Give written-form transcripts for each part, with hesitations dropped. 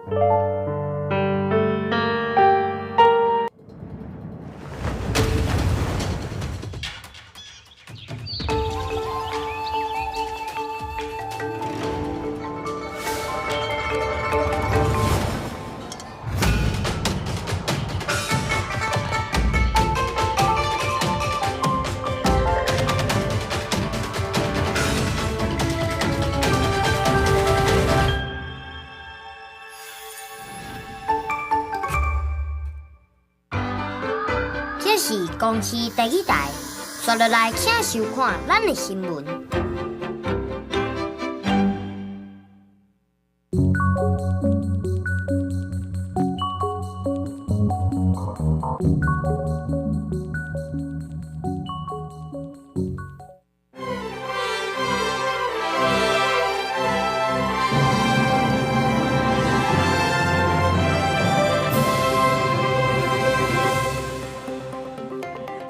這是公視第一台，刷落來請收看咱的新聞。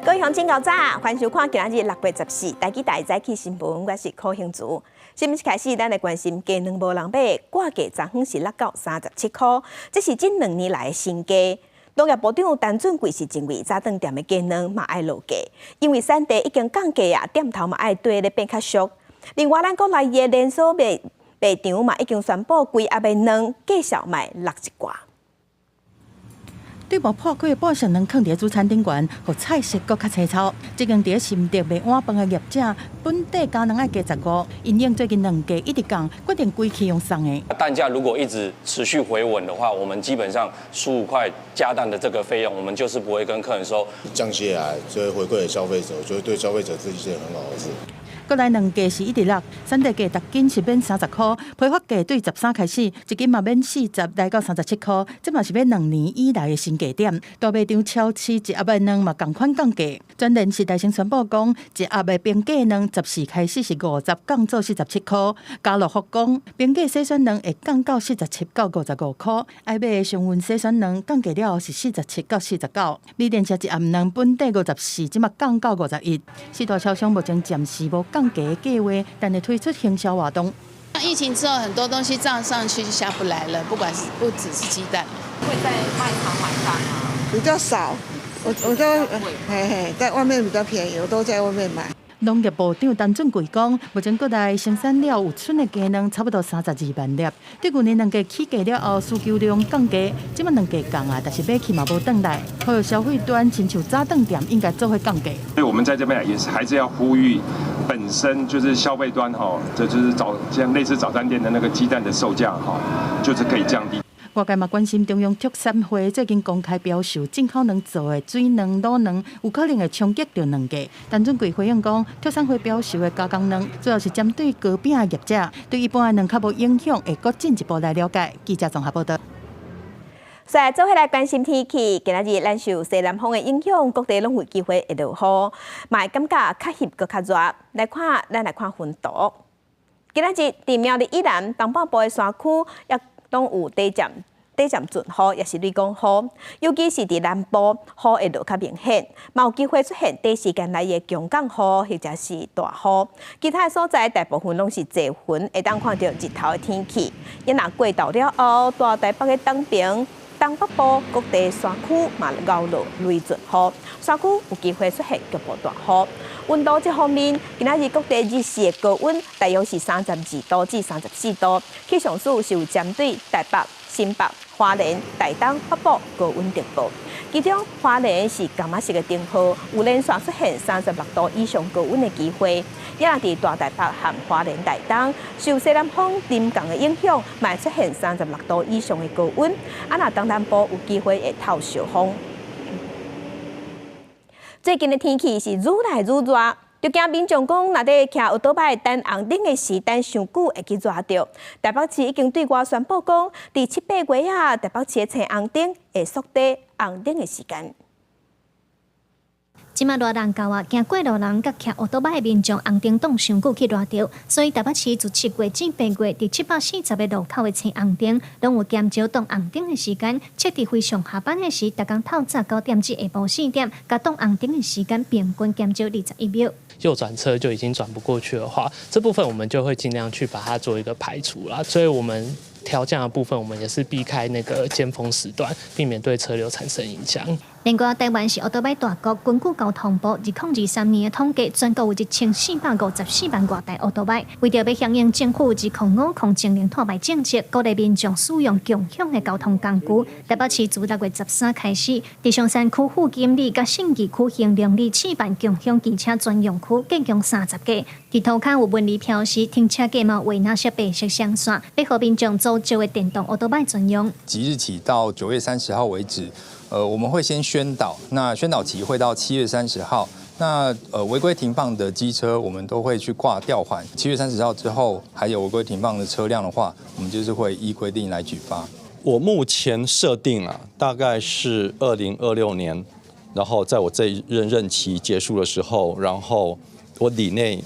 各位鄉親𠢕早，歡迎收看今仔日6月14台語台早起新聞，我是柯興慈。新聞一開始，咱來關心雞卵無人買，掛價昨昏是落到37箍，這是這兩年來的新低。農業部長陳俊貴是認為早頓店的雞卵嘛愛落價，因為產地已經降價啊，店頭嘛愛綴咧變較俗。另外，咱國內的連鎖賣賣場嘛已經宣布規盒的卵繼續賣落一寡。對無破開的半熟卵囥佇主餐頂懸，予菜色閣較青草。這間佇新竹賣碗飯的業者，本底加卵愛加15，因應最近卵價一直降，決定規氣用送的。蛋價如果一直持續回穩的話，我們基本上15塊加蛋的這個費用，我們就是不會跟客人收。降下來，就會回饋給消費者，我覺得對消費者是一件很好的事。國內卵價是一直落，產地價逐斤是免30箍，批發價對13開始，一斤嘛免40來到37箍，這嘛是欲2年以來的新低點。大賣場超市一盒的卵嘛仝款降價，全聯是大聲宣布講，一盒的平價卵14開始是50降做47箍，家樂福講平價洗選卵會降到47到55箍，愛買的上運洗選卵降價了後是47到49。美聯社一盒卵本底54，這馬降到51。四大超商目前暫時無降價的計劃，但會推出行銷活動。疫情之後，很多東西漲上去就下不來了，不管是不只是雞蛋。會在賣場買蛋嗎？比較少，我都嘿嘿，在外面比較便宜，我都在外面買。農業部長陳俊貴講，目前國內生產了有春的雞卵差不多32萬粒。對舊年卵價起價了後，需求量降低，這擺卵價降啊，但是買去嘛無轉來。所以消費端親像早頓店應該做伙降價。所以我們在這邊也是還是要呼籲，本身就是消費端吼，這就是早像類似早餐店的那個雞蛋的售價哈，就是可以降低。外界嘛關心中央畜產會最近公開標售進口卵做的水卵、滷卵，有可能會衝擊著卵價。陳俊貴回應講，畜產會標售的加工卵主要是針對糕餅的業者，對一般的卵較無影響，會閣進一步來了解。記者綜合報道。來做伙來關心天氣，今仔日咱受西南風的影響，各地攏有機會會落雨，嘛會感覺較翕閣較熱。來看，咱來看雲圖。今仔日佇苗栗以南、東半部的山區，也攏有短暫短暫陣雨，抑是雷公雨，尤其是佇南部，雨會落較明顯，嘛有機會出現短時間內的強降雨或者是大雨。其他的所在大部分攏是濟雲，會當看著日頭的天氣。伊若過晝了後，大台北的東邊、東北部各地山區嘛𠢕落雷陣雨，山區有機會出現局部大雨。溫度這方面，今仔日各地日時的高溫大約是32度至34度，氣象署是有針對台北、新北、花蓮、台東發布高溫特報。其中花蓮是柑仔色的燈號，有連續出現36度以上高溫的機會。也若佇大台北和花蓮、台東，受西南風臨降的影響，嘛會出現36度以上的高溫。啊，若東南部有機會會透小風。最近的天氣是愈來愈熱，就驚民眾講，若佇騎歐多擺等紅燈的時，等傷久會去熱著。台北市已經對外宣布講，佇七八月啊，台北市的青紅燈會縮短紅燈的時間。這馬熱人到啊，驚過路人佮騎烏多擺的民眾紅燈擋傷久去熱著，所以台北市自7月至8月，佇740个路口的青紅燈，攏有減少擋紅燈的時間，設佇非上下班的時，逐工透早9點至下晡4點，共擋紅燈的時間平均減少21秒。右轉車就已經轉不過去的話，這部分我們就會盡量去把它做一個排除啦。所以我們調降的部分，我們也是避開那個尖峰時段，避免對車流產生影響。另外，台灣是歐多擺大國，根據交通部2023年的統計，全國有1454萬外台歐多擺。為著欲響應政府2050淨零碳排政策，鼓勵民眾使用共享的交通工具。台北市自6月13開始，佇松山區富金里佮信義區興隆里試辦共享機車專用區，建共30個。佇塗跤有文字標示，停車格嘛畫藍色白色雙線，欲予民眾租借的電動歐多擺專用。即日起到9月30號為止，我們會先宣導，那宣導期會到7月30號。那違規停放的機車，我們都會去掛吊環。7月30號之後，還有違規停放的車輛的話，我們就是會依規定來舉發。我目前設定啊，大概是2026年，然後在我這一任任期結束的時候，然後我里內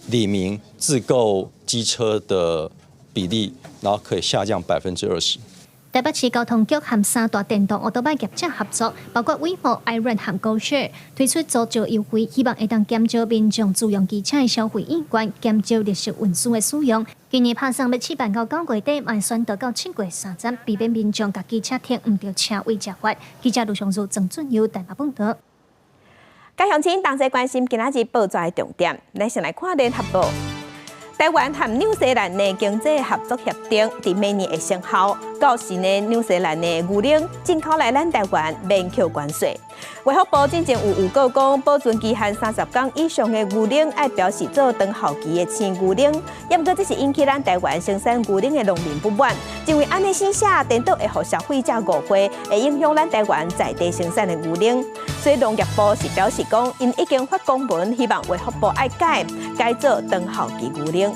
里民自購機車的比例，然後可以下降20%。台北市交通局和三大電動歐多擺業者合作，包括 WeMo、iRent 和 GoShare，推出租借優惠，希望會當減少民眾自用機車的消費意願，減少綠色運輸的使用。今年拍算欲試辦到9月底，會宣導到7月30，避免民眾共機車停毋著車位食罰。記者盧尚如、曾俊佑台北報道。各鄉親同齊關心今仔日報紙的重點，咱先來看聯合報。台灣和紐西蘭的經濟合作協定佇明年會生效，到時呢，紐西蘭的牛奶進口來咱台灣免扣關稅。衛福部進前有預告講，保存期限30工以上的牛奶愛標示做長效期的鮮牛奶，毋過這是引起咱台灣生產牛奶的農民不滿，認為按呢寫寫顛倒會予消費者誤會，會影響咱台灣在地生產的牛奶。所以農業部是表示講，𪜶已經發公文，希望衛福部愛改改做長效期牛奶。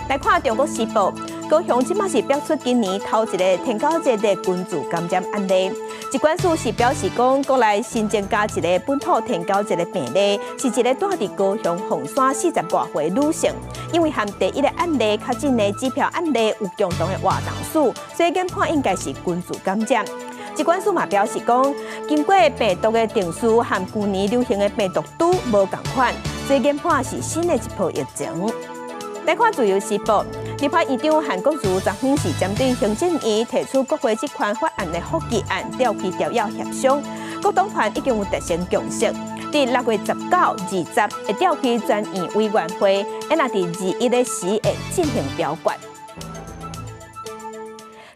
來看《中國時報》，高雄這馬是爆出今年頭一个天狗節的群聚感染案例。疾管署是表示講，國內新增加一个本土天狗節的病例，是一个蹛佇高雄鳳山40外歲女性，因為和第一个案例確診的指標案例有共同的活動史，所以研判應該是群聚感染。疾管署嘛表示講，經過病毒的定序和舊年流行的病毒株無仝款，所以研判是新的一波疫情。來看《自由時報》，立法院長韓國瑜昨昏是針對行政院提出國會職權法案的覆議案，召開朝野協商，各黨團已經有達成共識，佇6月19、20會召開全院委員會，啊若佇21的時會進行表決。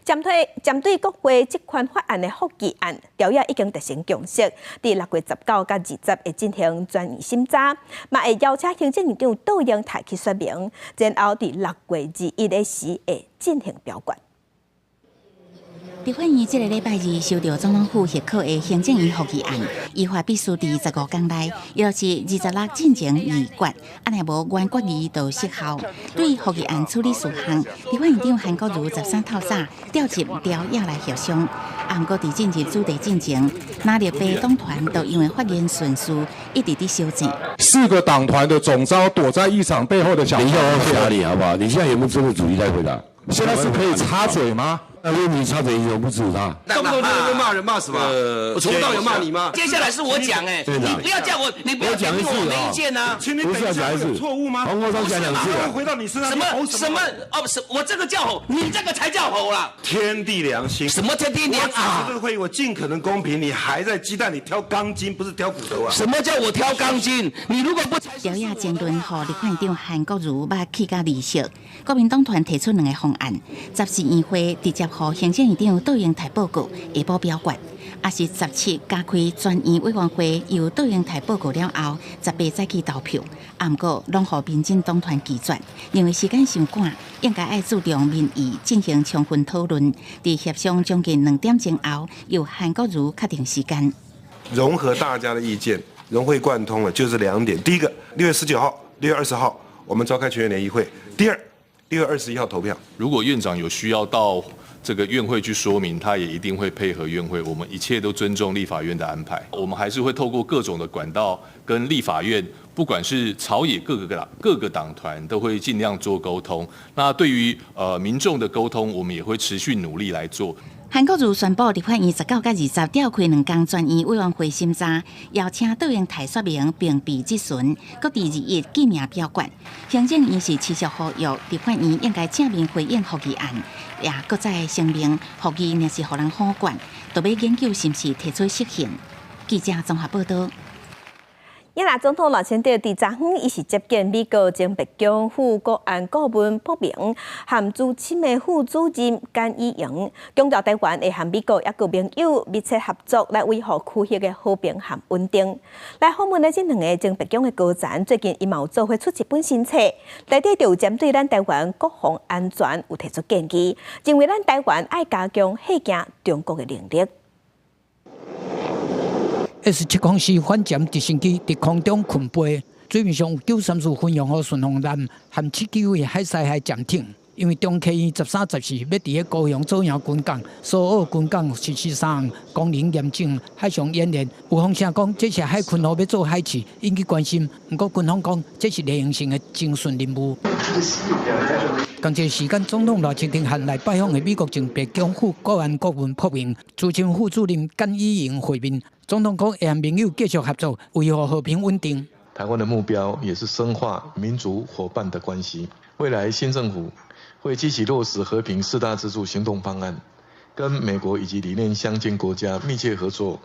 針對國會職權法案的覆議案，朝野已經達成共識，佇6月19佮20會進行全院審查，嘛會邀請行政院長杜英台去說明，然後佇6月21的時會進行表決。立法院這个禮拜二收到總統府核可的行政院覆議案，依法必須佇15工內，也就是26進前議決，按呢無原決議就失效。對覆議案處理事項，立法院長韓國瑜13透早調集朝野來協商，啊，毋過佇進入主題進前，藍綠白黨團都因為發言順序一直佇相爭。四個黨團的總召躲在議場背後的小。等一下，我回答你好不好？你現在有沒有這個主題在回答？現在是可以插嘴嗎？那為什麼你插嘴，我不阻止他？動不動就在罵人罵什麼？我從頭到尾罵你嗎？接下來是我講哎，你不要叫我，你不要講我沒意見啊。請你等一下，有錯誤嗎？黃國昌講兩次。回到你身上。什麼什麼？哦，是我這個叫吼，你這個才叫吼啦。天地良心。什麼天地良心？我這個會議我盡可能公平，你還在雞蛋裡挑鋼筋，不是挑骨頭啊？什麼叫我挑鋼筋？你如果不朝野爭論，予立法院長韓國瑜肉氣甲離席。國民黨團提出兩個方案，14院會直接予行政院長杜英台報告，下晡表決；抑是17加開全院委員會，由杜英台報告了後，18再去投票。啊，毋過攏予民進黨團拒絕，認為時間傷趕，應該愛注重民意，進行充分討論。佇協商將近2點鐘後，由韓國瑜確定時間。融合大家的意見，融會貫通了，就是兩點。第一個，6月19號、6月20號，我們召開全院聯誼會。第二，6月21號投票。如果院長有需要到這個院會去說明，他也一定會配合院會。我們一切都尊重立法院的安排，我們還是會透過各種的管道跟立法院，不管是朝野各個黨團，都會盡量做溝通。那對於民眾的溝通，我們也會持續努力來做。韓國瑜宣布立法院19佮20調開2工全院委員會審查，邀請卓榮泰說明並備質詢，閣佇21記名表決。行政院是持續呼籲立法院應該正面回應復議案，也閣再聲明復議若是予人否決，就欲研究是毋是提出釋憲。記者綜合報道。越南總統賴清德佇昨昏，伊是接見美國前白宮副國安顧問朴明和資深的副主任簡以瑩，強調台灣會和美國抑閣盟友密切合作，來維護區域的和平和穩定。來訪問的這兩个前白宮的高層，最近伊嘛有做伙出一本新冊，內底就有針對咱台灣國防安全有提出建議，認為咱台灣愛加強嚇驚中國的能力。 S-704反潛直升機佇空中睏飛，水面上有934巡洋號順風艦和791海獅號潛艇。因為中科院13、14欲佇咧高雄左營軍港、蘇澳軍港實施三項功能驗證海上演練，有風聲講這是海鯤號欲做海試，引起關心。毋過軍方講這是例行性的偵訊任務。仝一个時間，總統賴清德和來拜訪的美國前白宮副國安顧問朴明、資深副主任簡以瑩會面。總統講會和盟友繼續合作，維護和平穩定。台灣的目標也是深化民主夥伴的關係。未來新政府會積極落實和平四大支柱行動方案，跟美國以及理念相近國家密切合作，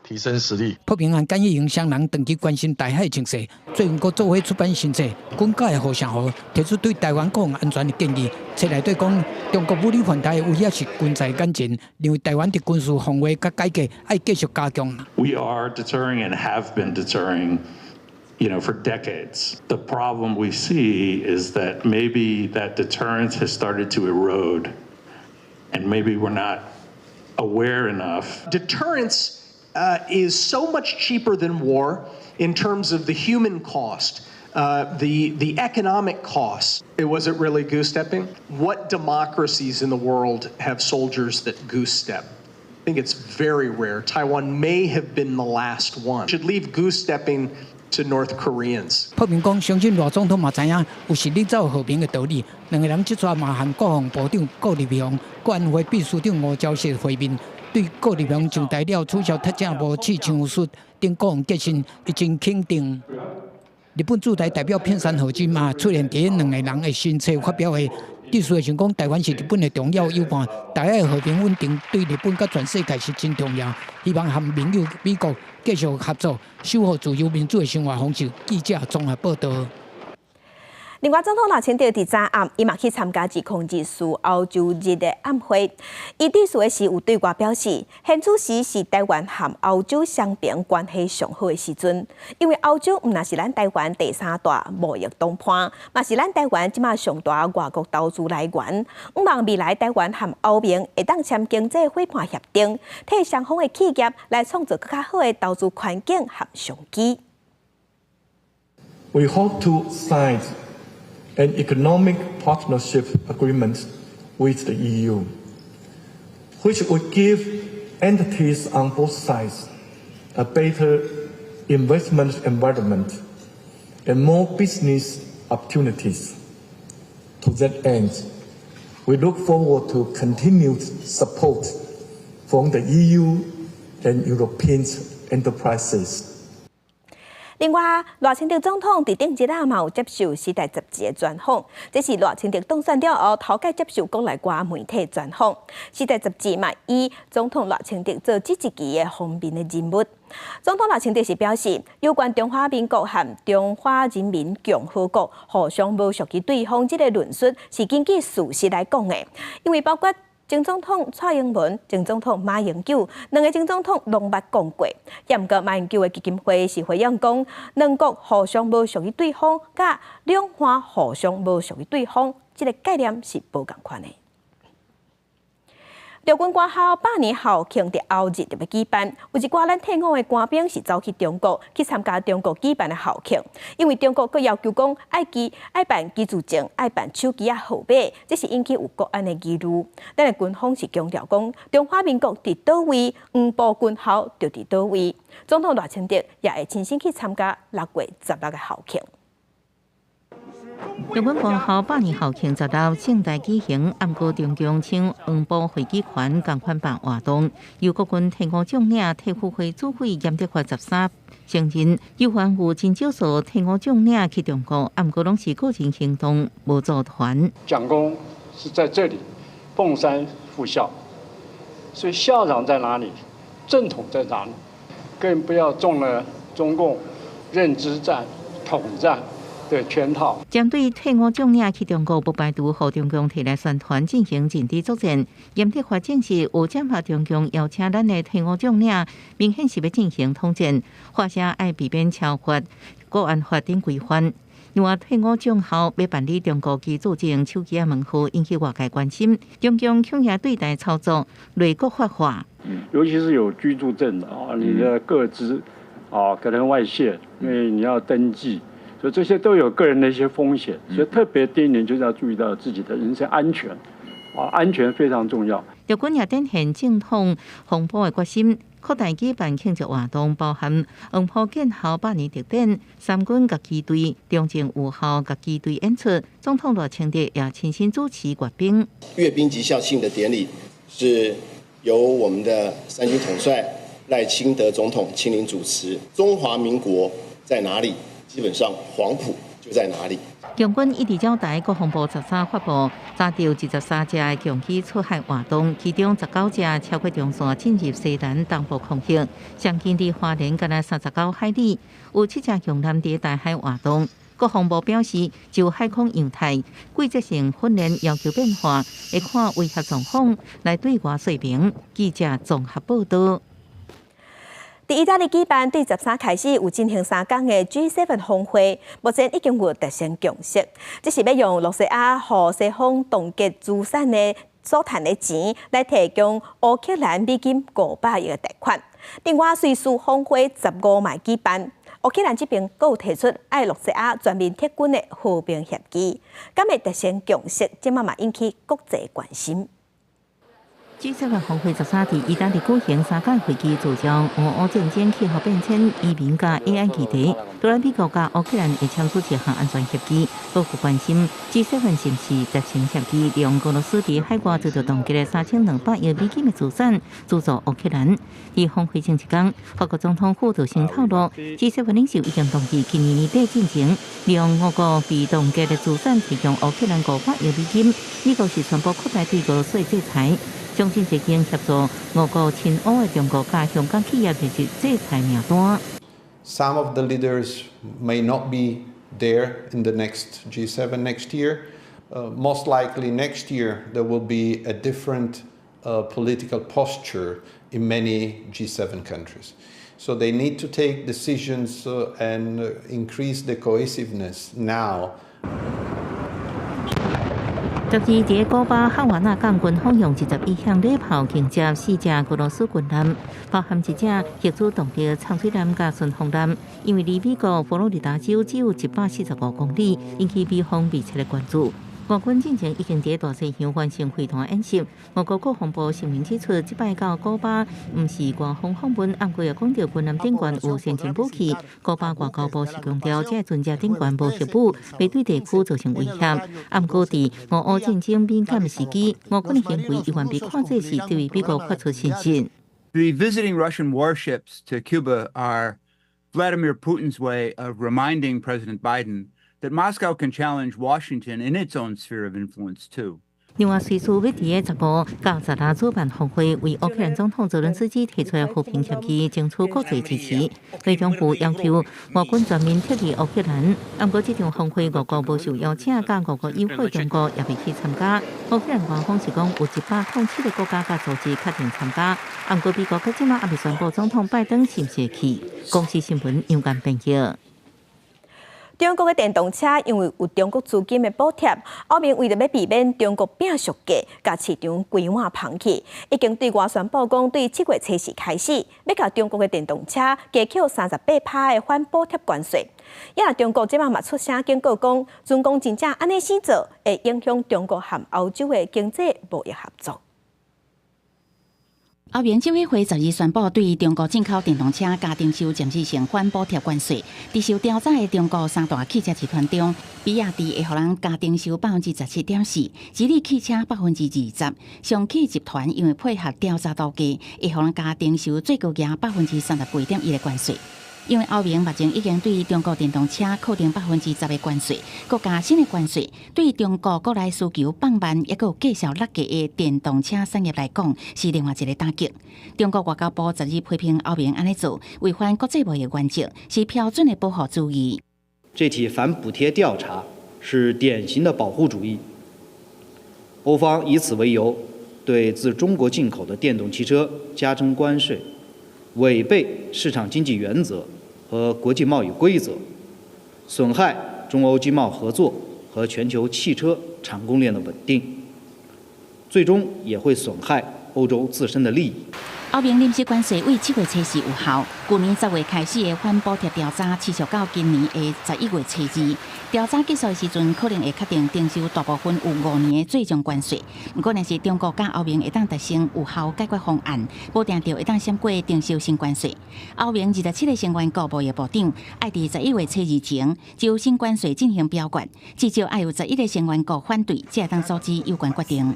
提升實力。朴明和簡以瑩雙人長期關心台海情勢，最近閣做伙出版新冊《軍改的護城河》，提出對台灣國防安全的建議。冊內底講，中國武力犯台的威脅是近在眼前，認為台灣佇軍事防衛佮改革愛繼續加強。 We are deterring and have been deterring for decades. The problem we see is that maybe that deterrence has started to erode, and maybe we're not aware enough. Deterrence is so much cheaper than war in terms of the human cost, the economic costs. Was it really goose stepping? What democracies in the world have soldiers that goose step? I think it's very rare. Taiwan may have been the last one. Should leave goose stepping to North Koreans. 朴明講，相信賴總統嘛知影有實力才有和平的道理。兩个人這逝嘛和國防部長顧立雄、國安會秘書長吳釗燮會面，對顧立雄上台了取消特戰部刺槍術等各項革新，伊真肯定。日本駐台代表片山和之嘛出現佇兩个人的新冊發表會，致詞的時講台灣是日本的重要友伴，台海和平穩定對日本佮全世界是真重要，希望和盟友美國繼續合作，守護自由民主的生活方式。記者綜合報道。另外，總統賴清德佇昨暗，伊嘛去參加2024歐洲日的晚會。伊致辭的時有對外表示，現此時是台灣和歐洲雙邊關係上好的時陣，因為歐洲毋但是咱台灣第三大貿易夥伴，嘛是咱台灣這馬上大外國投資來源。向望未來台灣和歐盟會當簽經濟夥伴協定，替雙方的企業來創造閣較好的投資環境和商機。 We hope to sign an economic partnership agreement with the EU, which would give entities on both sides a better investment environment and more business opportunities. To that end, we look forward to continued support from the EU and European enterprises. 另外，賴清德總統佇頂日仔嘛有接受《時代》雜誌的專訪，這是賴清德當選了後頭擺接受國內外媒體專訪。《時代》雜誌嘛以總統賴清德做這一期的封面的人物。總統賴清德是表示，有關中華民國和中華人民共和國互相無屬於對方這个論述，是根據事實來講的，因為包括前總統蔡英文、前總統馬英九兩个前總統攏捌講過，也毋過馬英九的基金會是回應講，兩國互相無屬於對方，佮兩岸互相無屬於對方，這个概念是無仝款的。陸軍官校百年校慶佇後日就欲舉辦，有一寡咱退伍的官兵是走去中國去參加中國舉辦的校慶，因為中國閣要求講愛記愛辦居住證、愛辦手機仔號碼，這是引起有國安的疑慮。咱的軍方是強調講，中華民國佇佗位，黃埔軍校就佇佗位。總統賴清德也會親身去參加6月16的校慶。中軍官校百年校慶16盛大舉行，毋過中共搶黃埔會議權仝款辦活動，由國軍退伍將領退輔會主委嚴德發13承認，有關有真少數退伍將領去中國，毋過攏是個人行動，無組團。蔣公是在這裡鳳山復校，所以校長在哪裡，正統在哪裡，更不要中了中共認知戰、統戰的圈套。針對退伍將領去中國，不排除予中共提來宣傳進行認知作戰。嚴德發證實有接獲中共邀請咱的退伍將領，明顯是欲進行統戰，發聲愛避免超越國安法等規範。另外，退伍將校欲辦理中國居住證手機仔門號，引起外界關心。中共恐嚇對台操作，類國法化。尤其是有居住證的啊，你的個資啊可能外洩，因為你要登記。所以這些都有個人的一些風險，所以特別第一年就是要注意到自己的人身安全，啊，安全非常重要。陸軍也展現正統防波的決心，擴大舉辦慶祝活動，包含黃埔建校百年特典、三軍甲機隊、中正有校佮機隊演出，總統賴清德也親身主持閱兵。閱兵及校慶的典禮是由我們的三軍統帥賴清德總統親臨主持。中華民國在哪裡？基本上黃埔就在哪裡。共軍一直交代國防部13發布，查著23隻共機出海活動，其中19隻超過中線進入西南東部空域，相近佇花蓮敢若39海里，有七隻共艦佇大海活動。國防部表示，就海空樣態、季節性訓練要求變化，會看威脅狀況來對外說明。記者綜合報道。佇意大利舉辦，對13開始有進行3工的 G7 峰會，目前已經有達成共識，這是欲用露西亞予西方凍結資產的所趁的錢，來提供烏克蘭美金500億的貸款。另外，隨時峰會15嘛舉辦，烏克蘭這邊閣有提出愛露西亞全面撤軍的和平協議，敢會達成共識，這馬嘛引起國際關心。 G7 峰會13佇意大利舉行三工會議，聚焦俄烏戰爭、氣候變遷、移民佮 AI 議題。除了美國佮烏克蘭會簽署一項安全協議，各國關心 G7 是毋是達成協議，利用俄羅斯佇海外遭著凍結的3200億美金的資產，資助烏克蘭。佇峰會前一工，法國總統府就先透露，G7 領袖已經同意今年年底進前，利用俄國被凍結的資產提供烏克蘭500億美金。美國是宣布擴大對俄羅斯制裁。相信這間協助俄國親烏的中國佮香港企業列入制裁名單。 Some of the leaders may not be there in the next G7 next year. Most likely next year there will be a different political posture in many G7 countries. So they need to take decisions and increase the cohesiveness now. 十二佇古巴哈瓦那港軍方用21響禮炮迎接四隻俄羅斯軍艦，包含一隻核子動力長水艦佮順風艦。因為離美國佛羅里達州只有145公里，引起美方密切的關注。俄軍進前已經佇大西洋完成飛彈演習。俄國國防部聲明指出，這擺到古巴毋是官方訪問，毋過也講著軍艦頂懸有先進武器。古巴外交部是強調，這船隻頂懸無核武，袂對地區造成威脅。毋過佇俄烏戰爭敏感的時機，俄軍的行為依然被看作是對美國發出信息。 The visiting Russian warships to Cuba are Vladimir Putin's way of reminding President Biden that Moscow can challenge Washington in its own sphere of influence too. 另外，隨時欲佇個15到16主辦峰會，為烏克蘭總統澤倫斯基提出和平協議，爭取國際支持。外交部要求俄軍全面撤離烏克蘭。毋過，這場峰會俄國無受邀請，佮俄國友好中國也未去參加。烏克蘭官方是講有107個國家佮組織確定參加。毋過，美國到這馬猶未宣布總統拜登是毋是會去。公視新聞楊間編譯。中國的電動車因為有中國資金的補貼，歐盟為著欲避免中國拚俗價，共市場規碗捧去，已經對外宣布講，對7月初四開始，欲共中國的電動車加扣38%的反補貼關稅。也若中國這馬嘛出聲警告講，中共真正按呢死做，會影響中國和歐洲的經濟貿易合作。歐盟執委會12宣布對中國進口電動車加徵收暫時性反補貼關稅。佇受調查的中國三大汽車集團中，比亞迪會予人加徵收17.4%，吉利汽車20%，上汽集團因為配合調查度計，會予人加徵收最高額38.1%的關稅。因為歐盟目前已經對中國電動車課徵10%的關稅，閣加新的關稅，對中國國內需求放慢，抑閣有繼續落價的電動車產業來講，是另外一個打擊。中國外交部12批評歐盟按呢做，違反國際貿易原則，是標準的保護主義。這起反補貼調查是典型的保護主義。歐方以此為由，對自中國進口的電動汽車加徵關稅，違背市場經濟原則和國際貿易規則，損害中歐經貿合作和全球汽車產供鏈的穩定，最終也會損害歐洲自身的利益。歐盟臨時關稅對7月初4有效，去年10月開始的反補貼調查持續到今年的11月初2。調查結束的時陣，可能會確定徵收大部分有5年的最終關稅。毋過，若是中國佮歐盟會當達成有效解決方案，無定著會當閃過徵收新關稅。歐盟27個成員國貿易部長愛佇11月初2前就新關稅進行表決，至少愛有11個成員國反對，才會當阻止有關決定。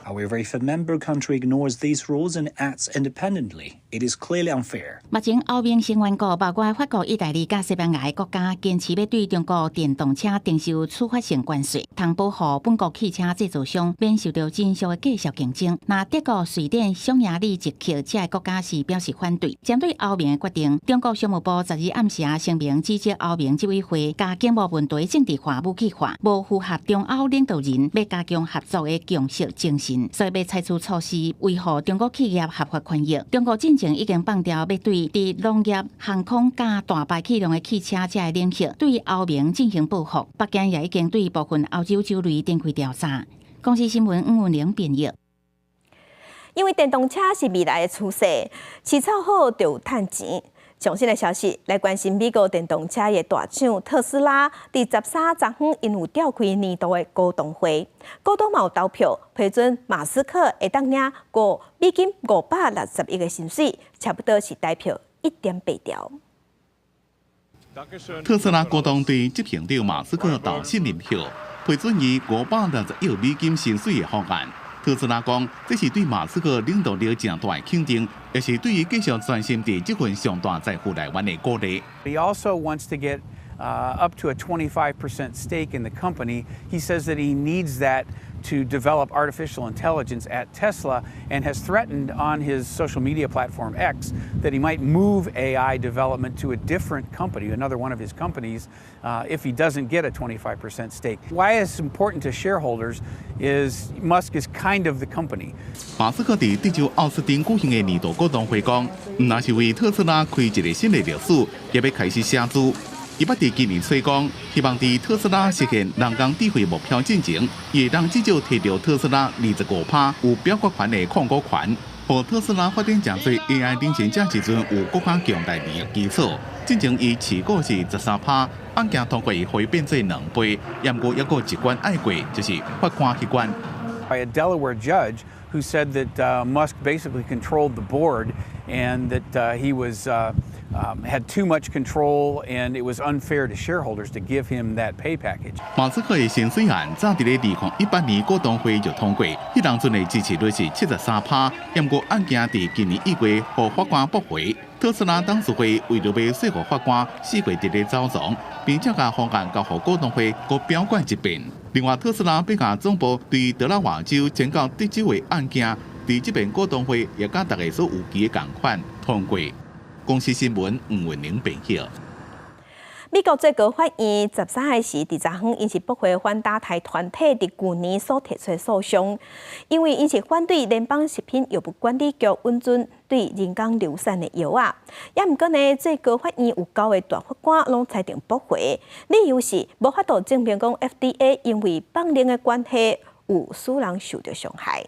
However, if a member country ignores these rules and acts independently, it is clearly unfair. 目前歐盟成員國包括法國、意大利佮西班牙的國家，堅持欲對中國電動車徵收處罰性關稅，通保護本國汽車製造商免受著真俗的價數競爭。若德國、瑞典、匈牙利、捷克這个國家是表示反對。針對歐盟的決定，中國商務部12暗時聲明指責歐盟執委會共經貿問題政治化、武器化，無符合中歐領導人欲加強合作的共識精神，所以欲採取措施維護中國企業合法權益。中國進前已經放調欲對佇農業、航空佮大排氣量的汽車這个領域對歐盟進行報復。北京也已經對部分歐洲酒類展開調查。公視新聞吳文玲編譯。因為電動車是未來的趨勢，飼草好就有趁錢。上新的消息來關心美國電動車的大廠特斯拉，佇13昨昏𪜶有召開年度的股東會，股東嘛有投票批准馬斯克會當領5美金560億的薪水，差不多是台票1.8兆。特斯拉股東對執行長馬斯克投信任票，批准伊560億美金薪水的方案。特斯拉講，這是對馬斯克領導力誠大的肯定，也是對伊繼續專心佇這份上大財富來源的鼓勵。 He also wants to get up to a 25% stake in the company. He says that he needs that to develop artificial intelligence at Tesla and has threatened on his social media platform X that he might move AI development to a different company, another one of his companies, if he doesn't get a 25% stake. Why it's important to shareholders is Musk is kind of the company. 馬斯克佇德州奧斯汀舉行的年度股東會講，毋但是為特斯拉開一個新的歷史，也欲開始寫字。伊捌佇今年初講，希望佇特斯拉實現人工智慧目標進前，會當至少提著特斯拉25%有表決權的控股權，予特斯拉發展成做 AI 領先者時陣有閣較強大利益基礎。進前伊持股是13%，案件通過予伊變做兩倍，毋過猶閣一關愛過，就是法官彼關。 By a Delaware judge who said that Musk basically controlled the board and that he was had too much control and it was unfair to shareholders to give him that pay package. 馬斯克的薪水案早佇咧2018年股東會就通過，彼當陣的支持率是73%，毋過案件佇今年1月予法官駁回。特斯拉董事會為著欲說服法官，4月佇咧走廊，並且共方案交予股東會閣表決一遍。另外，特斯拉欲共總部對德拉瓦州遷到德州的案件，佇這遍股東會也佮大家所預期的仝款通過。公視新聞吳文玲編譯。美國最高法院13個時，佇昨昏𪜶是駁回反墮胎團體佇舊年所提出的訴訟，因為𪜶是反對聯邦食品藥物管理局允准對人工流產的藥仔。也毋過呢，最高法院有九個大法官攏裁定駁回，理由是無法度證明講 FDA 因為放任的關係有使人受著傷害。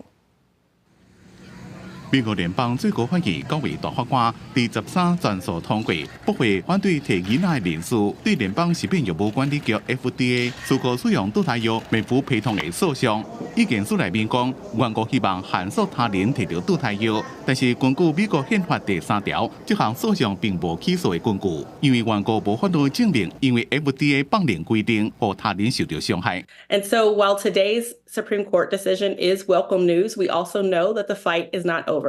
美國聯邦最高法院九位大法官佇13全數通過，駁回反對提囡仔的人士對聯邦食品藥物管理局 FDA 許可使用墮胎藥米夫培酮的訴訟。意見書內面講，原告希望限縮他人提著墮胎藥，但是根據美國憲法第三條，這項訴訟並無起訴的根據，因為原告無法度證明，因為 FDA 放任規定，予他人受著傷害。 And so while today's Supreme Court decision is welcome news, we also know that the fight is not over.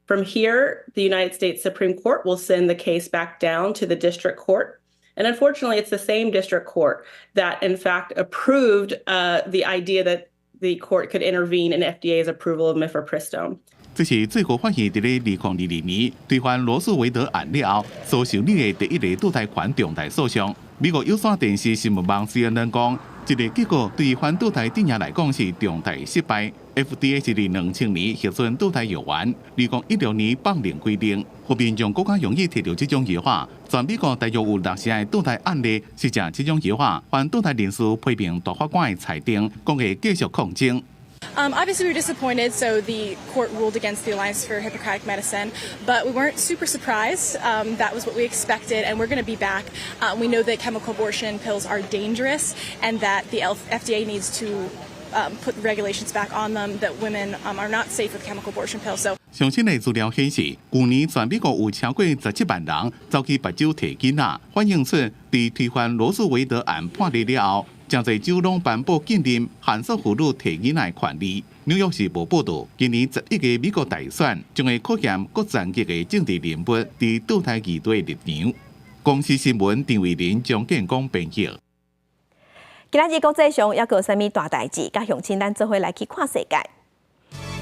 From here, the United States Supreme Court will send the case back down to the district court. And unfortunately, it's the same district court that, in fact, approved the idea that the court could intervene in FDA's approval of mifepristone. 這是最高法院佇咧2022年推翻羅訴韋德案了後所受理的第一个墮胎權重大訴訟。美國有線電視新聞網 CNN 講，這个結果對反墮胎陣營來講是重大失敗。FDA 是佇2000年核准墮胎藥丸，2016年放任規定，予民眾閣較容易提著這種藥仔。全美國大約有六成的墮胎案例是食這種藥仔。反墮胎人士批評大法官的裁定，講會繼續抗爭。 Obviously, we were disappointed. So the court ruled against the Alliance for Hippocratic Medicine, but we weren't super surprised. That was what we expected, and we're going to be back. We know that chemical abortion pills are dangerous, and that the FDA needs to put regulations back on them. That women are not safe with chemical abortion pills. So. 上新的資料顯示，舊年全美國有超過17萬人走去別州提囡仔，反映出佇推翻羅訴韋德案判例了後，誠濟州攏頒布禁令，限縮婦女提囡仔的權利。紐約時報報導，今年11月美國大選將會考驗各層級的政治人物佇墮胎議題的立場。公視新聞陳慧琳、張建光編譯。今仔日國際上猶閣有啥物大代誌？佮鄉親咱做伙來去看世界。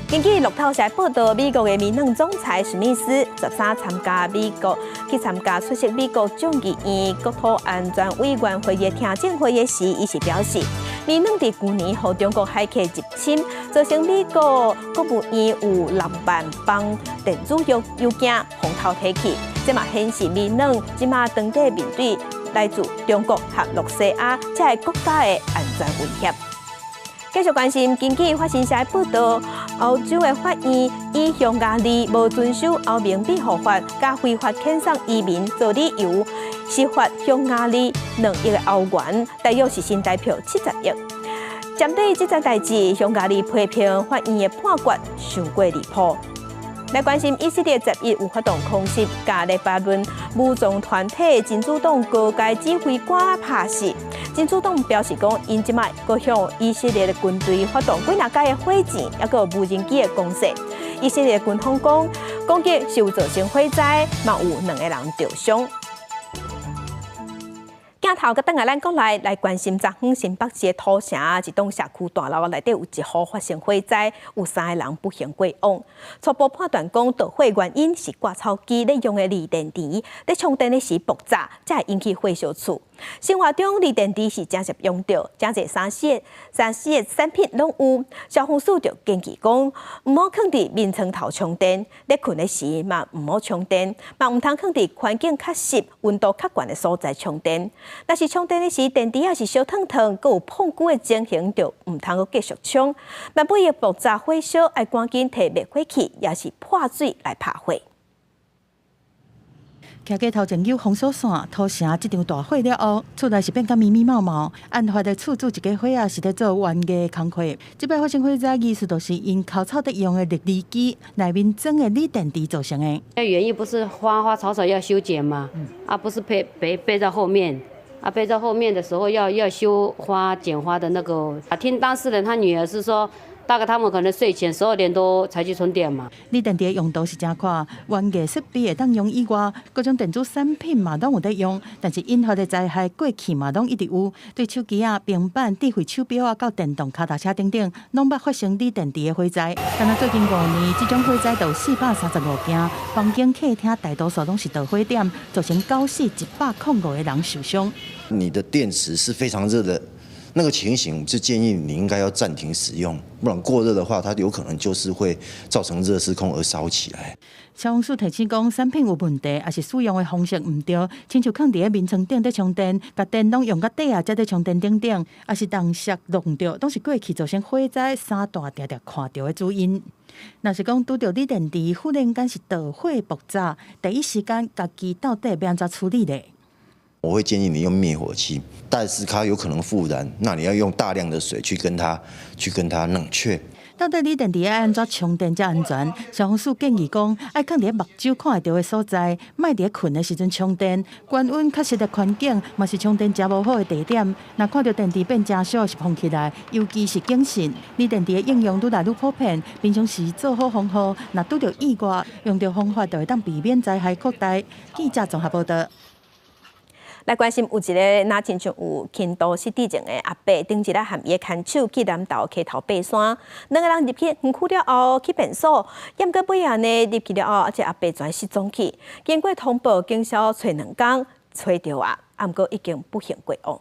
根據路透社報道，美國的微軟總裁史密斯13參加美國去參加出席美國眾議院國土安全委員會的聽證會的時，伊是表示，微軟佇舊年予中國駭客入侵，造成美國國務院有6萬磅電子郵郵件予偷提去，這嘛顯示微軟這馬當地面對來自中國和露西亞這个國家的安全威脅。繼續關心，根據法新社報道，歐洲的法院以匈牙利無遵守歐盟庇護法，佮非法遣送移民做理由，釋罰匈牙利2億的歐元，大約是新台票70億。針對這件代誌，匈牙利批評法院的判決傷過離譜。來關心以色列11有發動空襲，共黎巴嫩武裝團體真主黨高階指揮官拍死。真主黨表示講，𪜶這擺閣向以色列的軍隊發動幾若擺的火箭，抑閣無人機的攻勢。以色列軍方講，攻擊是有造成火災，嘛有兩個人著傷。鏡頭閣轉來咱國內來關心，昨昏新北市的土城一棟社區大樓內底有一戶發生火災，有三個人不幸過往。初步判斷講，導火原因是割草機咧用的鋰電池，咧充電的時爆炸，才會引起火燒厝。生活中鋰電池是誠常用著，誠濟3C 的產品攏有。消防署就建議講，毋好囥佇眠床頭充電，咧睏的時嘛毋好充電，嘛毋通囥佇環境較濕、溫度較懸的所在充電。若是充電的時，電池也是燒燙燙，閣有碰龜的情形，就毋通閣繼續充。萬不會爆炸火燒，愛趕緊提滅火器，抑是潑水來拍火。徛街頭前有封鎖線，土城這場大火了後，厝內是變甲密密麻麻。案發的厝主一家伙仔是咧做園藝工課。這擺發生火災，疑似就是𪜶摳草咧用的瀝犁機內面裝的鋰電池造成的。那原因不是花花草草要修剪嗎？啊，不是背背背在後面，啊背在後面的時候要修花剪花的那個。啊，聽當事人他女兒是說。大概他們可能睡前12點多才去充電嘛。鋰電池的用途是誠闊，園藝設備會當用以外，各種電子產品嘛攏有咧用。但是引發的災害過去嘛攏一直有，對手機仔、平板、智慧手錶仔到電動跤踏車等等，攏捌發生鋰電池的火災。但若最近5年，這種火災就有435件，房間、客廳大多數攏是導火點，造成九死105個人受傷。你的電池是非常熱的。那個情形是建議你應該要暫停使用，不然過熱的話，它有可能就是會造成熱失控而燒起來。消防署提醒講，產品有問題，抑是使用的方式毋對，親像囥佇咧眠床頂咧充電，共電攏用甲底啊，才咧充電等等，抑是動錫弄著，攏是過去造成火災三大定定看著的主因。若是講拄著鋰電池忽然間是導火爆炸，第一時間家己到底欲按怎處理咧？我會建議你用滅火器，但是它有可能復燃，那你要用大量的水去跟它冷卻。到底鋰電池愛按怎充電才安全？消防署建議講，愛囥佇咧目睭看會著的所在，莫佇咧睏的時陣充電。懸溫較濕的環境，嘛是充電誠無好的地點。若看著電池變誠燒是膨起來，尤其是警訊，鋰電池的應用愈來愈普遍，平常時做好防護，若拄著意外，用著方法就會當避免災害擴大。記者綜合報導。來關心有一个若親像有輕度失智症的阿伯，頂一日和伊的牽手去南投溪頭爬山，兩个人入去園區了後去便所，毋過尾仔呢入去了後，這阿伯全失蹤去。經過通報，警消揣2工揣著啊，毋過已經不幸過往。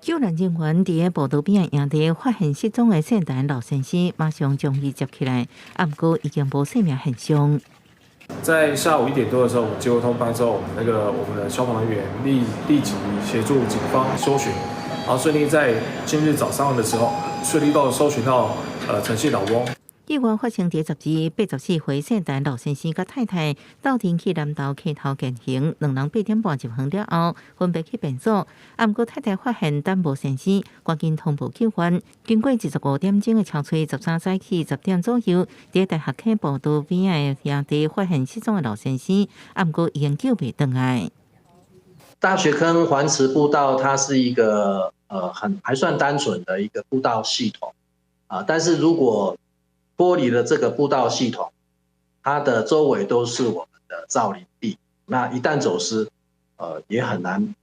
救援人員佇咧步道邊仔營地發現失蹤的姓陳老先生，馬上將伊接起來，毋過已經無生命現象。在下午1點多的時候，我們接獲通報之後，我們的消防人員立即協助警方搜尋，然後順利在今日早上的時候，順利到搜尋到陳姓老翁。意外發生佇12日84歲姓陳老先生佮太太鬥陣去南投溪頭健行，兩人8點半入園了後，分別去便所。毋過太太發現等無先生，趕緊通報救援。經過25點鐘的搜揣，13早起10點左右，佇大學溪步道邊仔的營地發現失蹤的老先生，毋過已經救袂轉來。大學坑環池步道，它是一個很還算單純的一個步道系統啊，但是如果脫離了這個步道系統，它的周圍都是我們的造林地，那一旦走失，也很難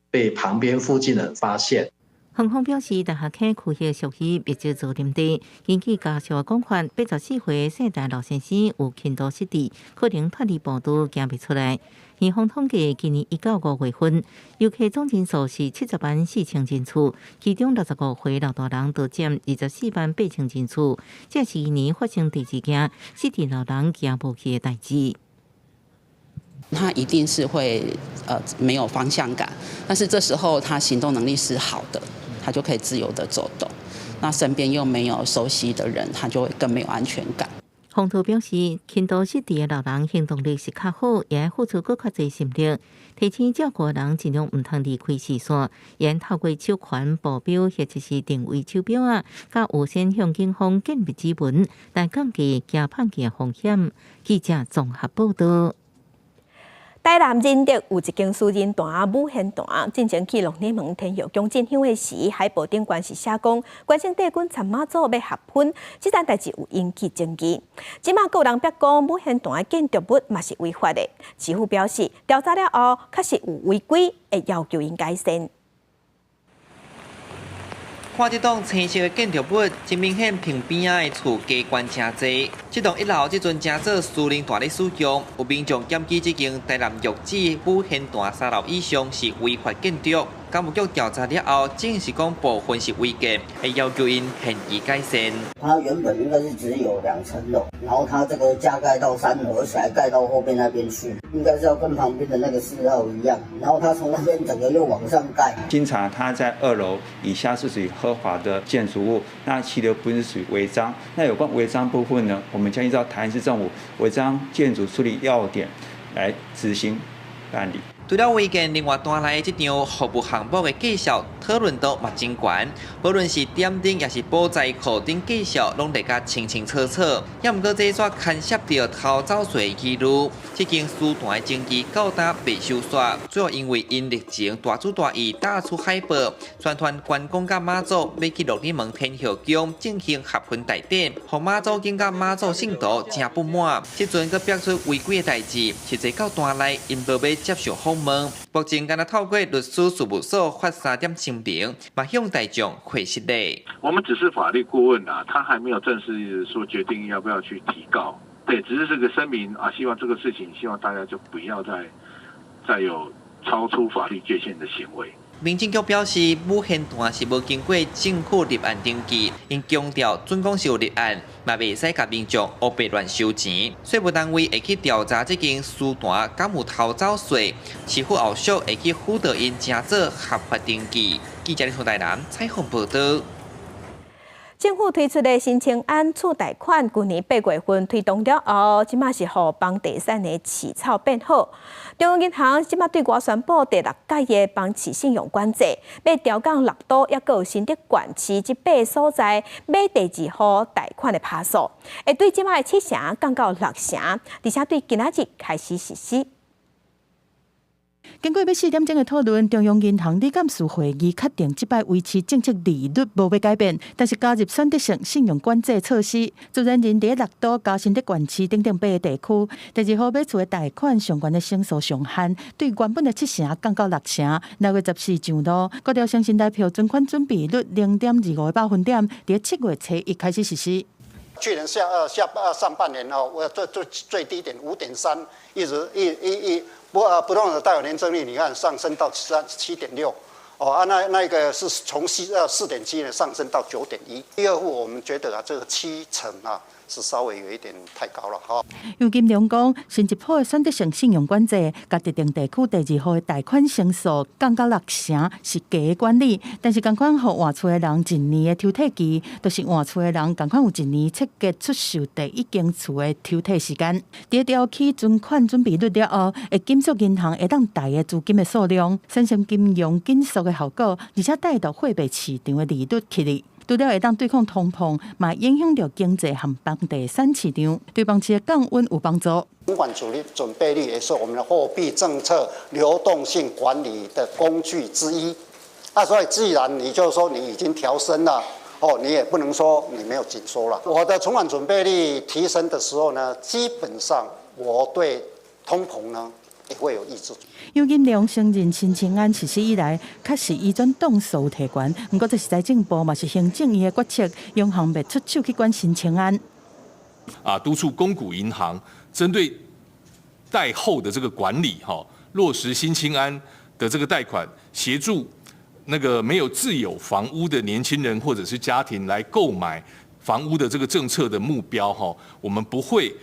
被旁邊附近的人發現。園方表示，大學坑區域屬於密集造林地，根據家屬的講法，84歲姓陳老先生有輕度失智，可能脫離步道行袂出來。園方統計，今年1到5月份，遊客總人數是70萬4千人次，其中65歲老大人就佔24萬8千人次。這是今年發生第二件失智老人行無去的代誌。他一定是會沒有方向感，但是這時候他行動能力是好的，他就可以自由的走動。那身邊又沒有熟悉的人，他就會更沒有安全感。洪濤表示，輕度失智的老人行動力是較好，也愛付出閣較濟心力，提醒照顧的人盡量毋通離開視線，會透過手環、步錶或者是定位手錶仔，佮預先向警方建立指紋，來降低行胖去的風險。記者綜合報導。台南仁德有一間私人壇舞仙壇，進前去鹿耳門天后宮進香的時，海報頂懸是寫講關聖帝君參媽祖欲合婚，這件代誌有引起爭議。這馬閣有人逼講舞仙壇的建築物嘛是違法的，市府表示調查了後確實有違規，會要求𪜶改善。看這棟青色的建築物，真明顯坪邊仔的厝加懸誠濟。這棟一樓這陣正做私人壇咧使用，有民眾檢舉這間台南玉子舞仙壇三樓以上是違法建築。工務局調查了後，證實講部分是違建，會要求𪜶限期改善。它原本應該是只有2層樓，然後它這個加蓋到3樓，而且還蓋到後面那邊去，應該是要跟旁邊的那個4號一樣。然後它從那邊整個又往上蓋。經查，它在2樓以下是屬於合法的建築物，那其餘部分是屬於違章。那有關違章部分呢，我們將依照台南市政府違章建築處理要點來執行辦理。除了違建，另外壇內這場服務項目的介紹討論度嘛真懸，無論是點燈抑是寶在庫等介紹，攏列甲清清楚楚。也毋過這煞牽涉著偷走稅疑慮，這間私壇的爭議到今未收煞，主要因為𪜶日前大主大意打出海報，宣傳關公佮媽祖欲去鹿耳門天后宮進行合婚大典，予媽祖囝佮媽祖信徒誠不滿。這陣閣逼出違規的代誌，實際到壇內𪜶無欲接受訪問。目前敢若透過律師事務所發三點聲明，嘛向大眾回釋咧。我們只是法律顧問啊，他還沒有正式說決定要不要去提告。對，只是這個聲明啊，希望這個事情，希望大家就不要再有超出法律界限的行為。民政局表示，舞现团是無經過政府立案登記，𪜶強調準講是有立案，嘛袂使共民眾烏白亂收錢。稅務單位會去調查這間私團敢有偷走稅，市府後續會去輔導𪜶成做合法登記。記者李台南採訪報導。政府推出的新青安厝貸款，舊年8月份推動了後，這馬是予房地產的市場變好。中央銀行這馬對外宣布第六屆的房市信用管制，欲調降六都抑閣有新竹縣市這八个所在買第二戶貸款的趴數，會對這馬的7成降到6成，而且對今仔日開始實施。經過欲4點鐘的討論，中央銀行理監事會議確定，這擺維持政策利率無欲改變，但是加入選擇性信用管制措施。自然人佇六都佮新竹縣市等等八个地區，第二戶買厝的貸款上懸的成數上限，對原本的7成降到6成。6月14上路，閣調升信貸票存款準備率0.25個百分點，佇7月初一開始實施。去年下下上半年哦，我最最最低點5.3，一直一一一不動產貸款年增率，你看上升到7.6，哦啊那個是從4.7呢上升到9.1。第二戶我們覺得啊，這個7成啊是稍微有一點太高了哈。楊金龍講，新一波的選擇性信用管制，共特定地區第二戶的貸款成數降到6成是低管理，但是仝款予換厝的人一年的抽退期，就是換厝的人仝款有一年切結出售第一間厝的抽退時間。佇調起存款準備率了後，會緊縮銀行會當貸的資金的數量，產生金融緊縮的效果，而且帶動貨幣市場的利率起來。除了會當對抗通膨，嘛影響著經濟和房地產市場，對房市的降溫有幫助。存款準備率也是我們的貨幣政策流動性管理的工具之一。啊，所以既然你就是說你已經調升了，哦，你也不能說你沒有緊縮了。我的存款準備率提升的時候呢，基本上我對通膨呢也會有抑制。楊金龍承認新青安實施以來，確實移轉檔數提懸，毋過這是財政部嘛是行政院的決策，央行袂出手去管新青安。啊，督促公股銀行針對貸後的這個管理，哈，落實新青安的這個貸款，協助那個沒有自有房屋的年輕人或者是家庭來購買房屋的這個政策的目標，哈，我們不會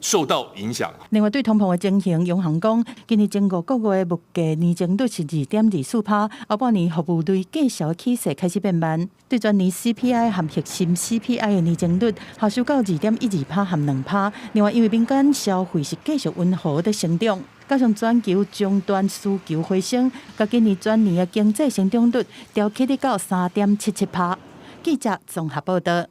受到影響。另外，對通膨的情形，央行講，今年前5個月物價年增率是2.24%，後半年服務類價數的起勢開始變慢。對全年 CPI 和核心 CPI 的年增率下修到2.12%和2%。另外，因為民間消費是繼續溫和的成長，加上全球終端需求回升，共今年全年的經濟成長率調起到3.77%。記者綜合報道。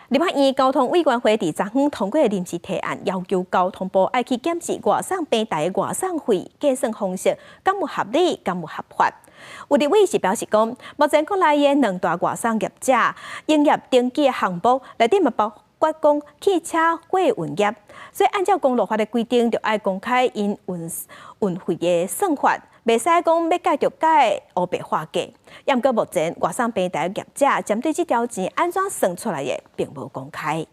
立法院交通委員會佇昨昏通過臨時提案，要求交通部愛去檢視外送平台的外送費計算方式，敢有合理，敢有合法。有立委是表示講，目前國內的兩大外送業者營業登記的項目內底嘛包括講汽車貨運業，所以按照公路法的規定，就愛公開𪜶運費的算法。袂使講欲改就改，烏白畫價。毋過目前外送平台業者針對這條錢按怎算出來的，並無公開。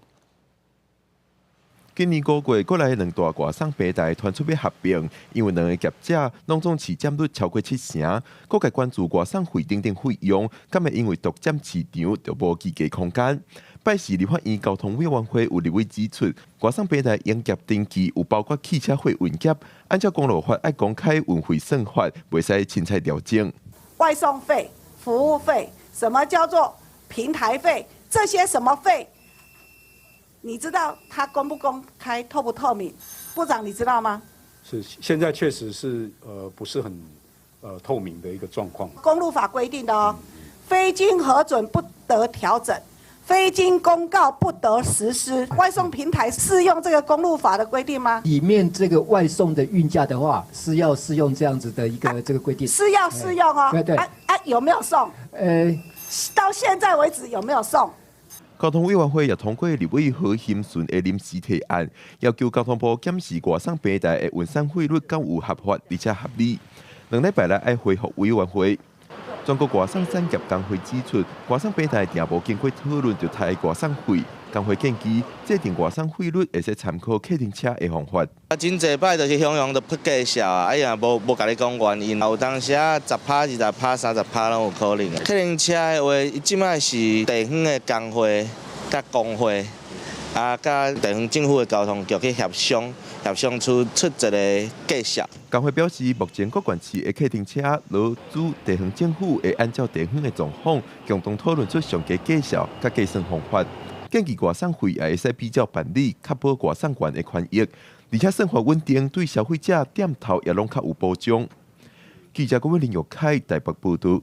今年五月，國內兩大外送平台傳出欲合併，因為兩个業者攏總市佔率超過7成，各界關注外送費等等費用，敢會因為獨佔市場就無議價空間？拜四立法院交通委員會有立委指出，外送平台營業登記有包括汽車貨運業，按照公路法愛公開運費算法，袂使凊彩調整。外送費、服務費，什麼叫做平台費？這些什麼費？你知道它公不公開、透不透明？部長，你知道嗎？是，現在確實是不是很透明的一個狀況。公路法規定的哦，非經核准不得調整，非經公告不得實施。外送平台適用這個公路法的規定嗎？裡面這個外送的運價的話，是要適用這樣子的一個這個規定。是要適用哦。對對。啊，有沒有送？到現在為止有沒有送？交通委員會也通過立委何欣純的臨時提案，要求交通部檢視外送平台的運送費率敢有合法而且合理。2禮拜內愛回覆委員會。全國外送產業工會指出，外送平台定無經過討論就抬外送費，工會建議制定外送費率會使參考客運車的方法。啊，真濟擺就是雄雄就噴介紹啊，哎呀，無無共你講原因，有當時啊10趴、20趴、30趴攏有可能。客運車的話，伊這擺是地方的工會佮工會，啊，佮地方政府的交通局去協商，協商出出一個介紹。工會表示，目前各縣市的客運車勞資地方政府會按照地方的狀況，共同討論出上佳價數佮計算方法。建議外送費也會使比照辦理，確保外送員的權益，而且算法穩定，對消費者店頭也攏較有保障。記者郭林玉凱台北報導。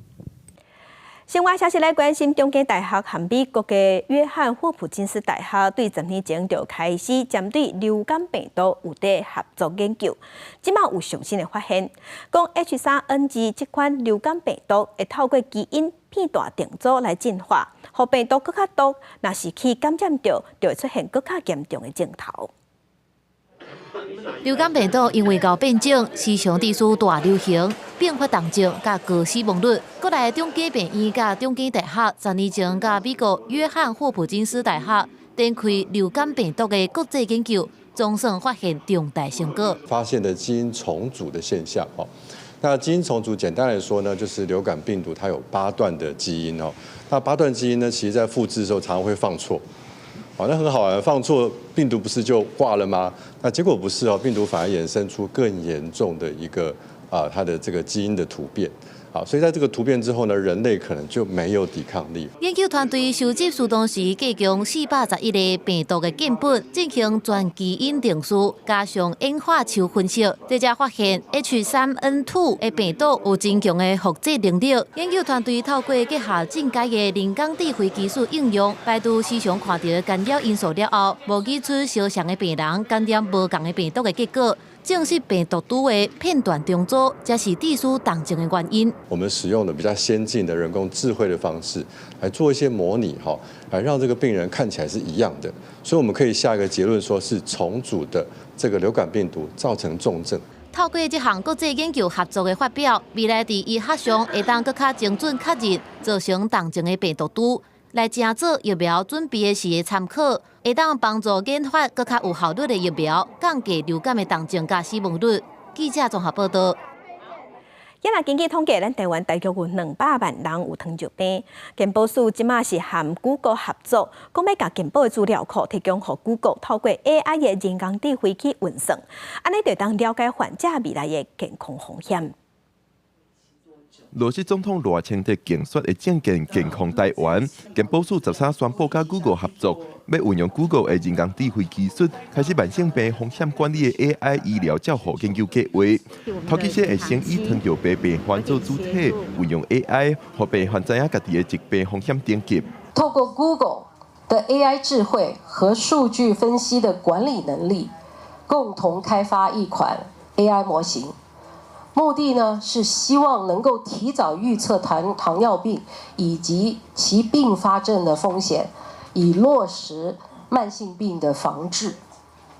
新聞消息來關心，中興大學和美國的約翰霍普金斯大學對10年前就開始針對流感病毒有佇合作研究，這馬有上新的發現，講 H3N2這款流感病毒會透過基因片段重組來進化，予病毒閣較毒，若是去感染著，就會出現閣較嚴重的症頭。流感病毒因為𠢕變種，時常致使大流行、併發重症佮高死亡率。閣來中興病院佮中興大學10年前佮美國約翰霍普金斯大學展開流感病毒的國際研究，總算發現重大成果。發現的基因重組的現象，哦，那基因重組簡單來說呢，就是流感病毒它有八段的基因哦，那八段基因呢，其實在複製的時候常常會放錯。哦，那很好玩，放錯病毒不是就掛了嗎？那結果不是哦，病毒反而衍生出更嚴重的一個啊，它的這個基因的突變。好，所以在這個突變之後呢，人類可能就沒有抵抗力。研究團隊收集蘇東時計共411個病毒的樣本，進行全基因定序，加上演化樹分析，這才發現 H3N2 的病毒有真強的複製能力。研究團隊透過結合進階的人工智慧技術應用，排除時常看著的干擾因素了後，模擬出相像的病人感染無仝的病毒的結果。證實病毒株的片段重組，才是致使重症的原因。我們使用的比較先進的人工智慧的方式來做一些模擬，哈，來讓這個病人看起來是一樣的，所以我們可以下一個結論，說是重組的這個流感病毒造成重症。透過這項國際研究合作的發表，未來佇醫學上會當閣較精準確認造成重症的病毒株，來成做疫苗準備的時的參考，會當幫助研發閣較有效率的疫苗，降低流感的重症佮死亡率。記者綜合報導。今日根據統計，咱台灣大約有200萬人有糖尿病。健保署這馬是和 Google 合作，講欲共健保的資料庫提供予 Google，透過 AI 的人工智慧去運算，按呢就會當了解患者未來的健康風險。落實總統賴清德競選的政見健康台灣，健保署13宣布佮 Google 合作，欲運用 Google 的人工智慧技術，開始慢性病風險管理的 AI 醫療照護研究計劃。頭起先會先以糖尿病病患做主體，運用 AI，予病患知影家己的疾病風險等級。透過 Google 的 AI 智慧和數據分析的管理能力，共同開發一款 AI 模型。目的呢是希望能夠提早預測糖尿病以及其併發症的風險，以落實慢性病的防治，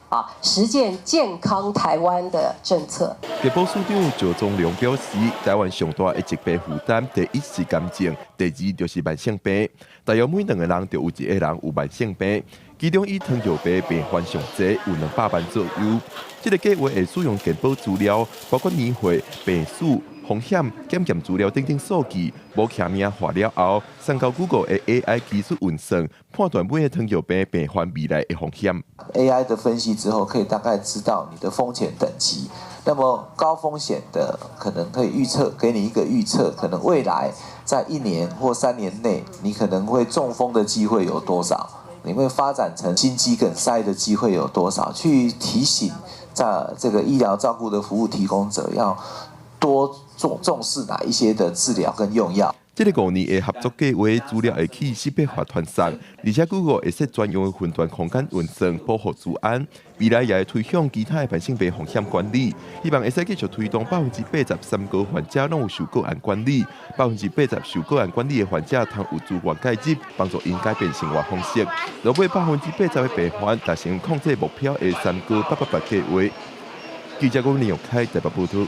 啊，實踐健康台灣的政策。健保署長趙宗龍表示，台灣上大的疾病負擔，第一是癌症，第二就是慢性病。大約每兩個人就有一個人有慢性病，其中以糖尿病病患上濟，有200萬左右。這個計劃會使用健保資料，包括年歲、病史、風險、檢驗資料等等數據，無簽名化了後，送到 Google 的 AI 技術運算，判斷每個糖尿病病患未來的風險。 AI 的分析之後，可以大概知道你的風險等級。那麼高風險的，可能可以預測，給你一個預測，可能未來在1年或3年內，你可能會中風的機會有多少？你會發展成心肌梗塞的機會有多少？去提醒在這個醫療照顧的服務提供者要多重視哪一些的治療跟用藥。這個5年的合作計劃資料會去識別化傳送，而且 Google 會設專用的雲端空間運算保護資安，未來也會推向其他的慢性病風險管理，希望會使繼續推動83%高患者攏有受個案管理，80%受個案管理的患者通有資源介入，幫助𪜶改變生活方式，落尾80%的病患達成控制目標的三高888計劃。記者郭林玉開台北報導。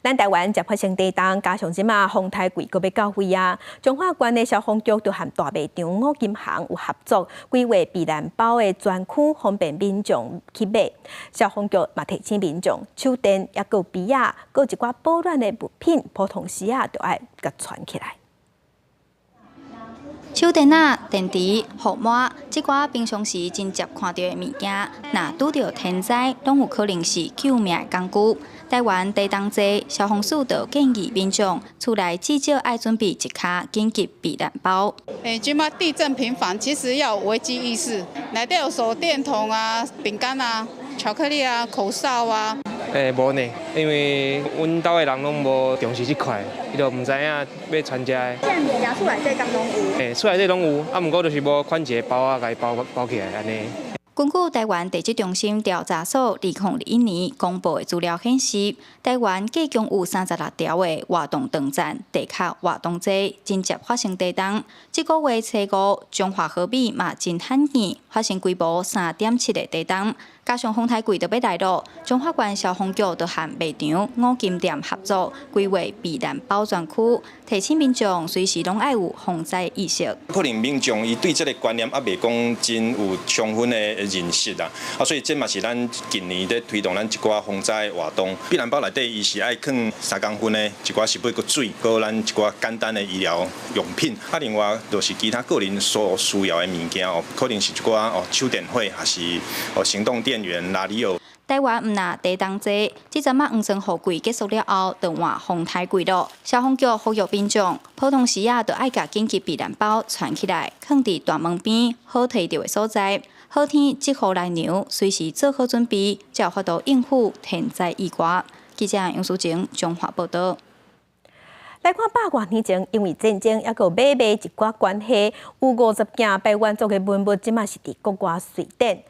咱台灣才發生地動，加上這馬風颱季閣欲到位啊，彰化縣的消防局就和大賣場五金行有合作，規劃避難包的專區，方便民眾去買。消防局嘛提醒民眾，手電抑閣被仔，閣一寡保暖的物品，普通時啊，就愛共傳起來。手電仔、電池、雨帽，這寡平常時真捷看著的物件，若拄著天災，攏有可能是救命的工具。台灣地動濟，消防署就建議民眾厝內至少愛準備一跤緊急避難包。欸，這馬地震頻繁，其實要有危機意識，內底有手電筒啊、餅乾啊、巧克力啊、口哨啊。欸，無呢，因為阮兜的人攏無重視這塊，伊就毋知影欲傳遮的。這物件厝內底敢攏有？欸，厝內底攏有，啊，毋過就是無款一个包仔，共伊包包起來按呢。根據台灣地質中心調查所2021年公布的資料顯示，台灣計共有36條的活動斷層，地殼活動濟，真捷發生地動。這個月初五，彰化和美嘛真罕見發生規模3.7的地動，加上風颱季就欲來囉，彰化縣消防局就和賣場五金店合作，規劃避難包專區，提醒民眾隨時攏愛有防災意識。可能民眾伊對這个觀念猶未講真有充分的認識啦，啊，所以這嘛是咱近年咧推動咱一寡防災活動。避難包內底伊是愛囥3公分的一寡食物、閣水，閣咱一寡簡單的醫療用品。啊，另外就是其他個人所需要的物件哦，可能是一寡哦手電火，抑是哦行動電源、拉力奧。台灣毋但地動濟，這陣仔黃酸雨季結束了後，就換風颱季囉。消防局呼籲民眾，普通時啊，就愛共緊急避難包傳起來，囥佇大門邊好提著的所在。好天積雨來涼，隨時做好準備，才有法度應付天災意外。記者楊淑晴彰化報導。來看百外年前，因為戰爭抑閣買賣一寡關係，有50件排灣族的文物，這馬是佇國外瑞典。